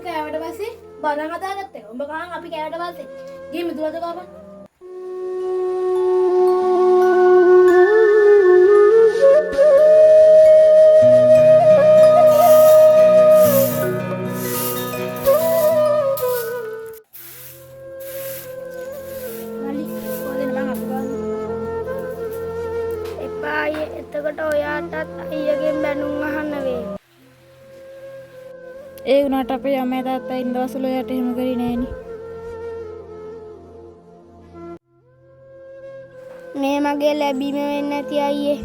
අපි කෑවට පස්සේ බලන් හදාගත්ත එක. උඹ කහන් අපි කෑවට පස්සේ. ගිහින් මිදුලද කාපන්. මල්ලි කොහෙද මං අතු ගන්න. එපා අයියේ, එතකොට ඔයාටත් අයියගෙන් බැනුම් අහන්න වෙයි. ඒ වුණාට අපේ අම්මයි තාත්තයි ඉන්න දවස්වල ඔයාට එහෙම කරේ නෑනේ. මේ මගේ ලැබීම වෙන්නේ නැති අයියේ.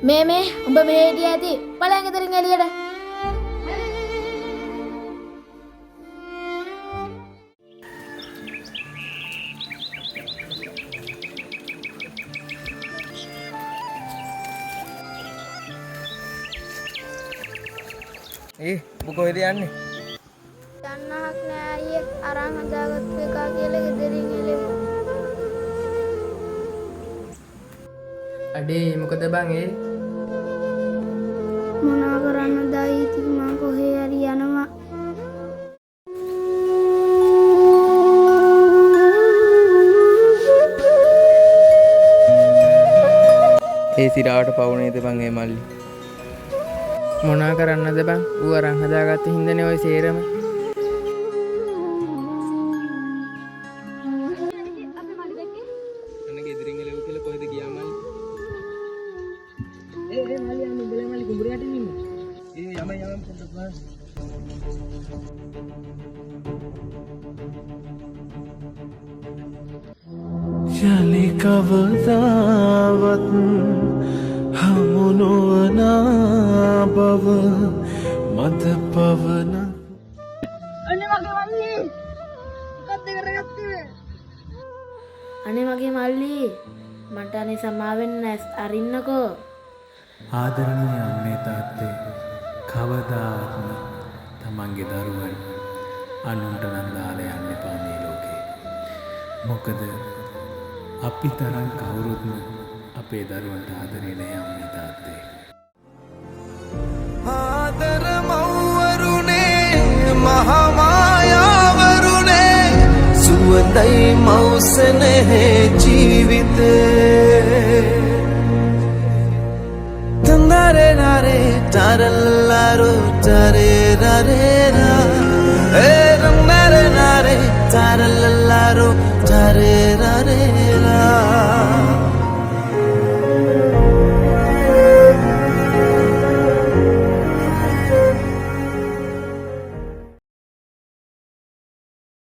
මේ මේ උඹ මෙහෙ හිටියා ඇති. බලයන් ගෙදරින් එළියට. ඒ උඹ කොහෙද යන්නේ? යන්න හක් නෑ අයියේ, අරන් හදාගත්තු එකා කියලා ගෙදරින් එළෙමු. අඩේ මොකද බං ඒ? මොනා කරන්නද අයියේ, ඉතින් මං කොහේ හරි යනවා. ඒ සිරාවට පව් නේද බං ඒ මල්ලි? මොනා කරන්නද බං, ඌ අරන් හදාගත්ත හින්දානේ ඔය සේරම. අන්න ගෙදරින් එළෙව් කියලා කොහෙද ගියා මල්ලි? ඒ ඒ මල්ලි අන්න උඹලා මල්ලි කුඹුර යටින් ඉන්නේ. ඒ යම යම පොඩ්ඩක් බලන්න. යලි කවදාවත් හමු නොවන බව මද පවන. අනේ මගේ මල්ලි. මොකද්ද කරගත්තේ මේ? අනේ මගේ මල්ලි මට අනේ සමා වෙන්න ඇස් අරින්නකෝ. ආදරණීය අම්මේ තාත්තේ, කවදාවත්ම තමන්ගේ දරුවන් අනුන්ට නම් දාලා යන්න එපා මේ ලෝකේ. මොකද අපි තරම් කවුරුත්ම අපේ දරුවන්ට ආදරේ නෑ අම්මේ තාත්තේ. ආදර මව්වරුනේ මහමායාවරුනේ, සුවඳයි මව්සෙනෙහේ ජීවිතේ. තන්දරේ නරේ ටරල්ලාරෝ ටරේ රරේ.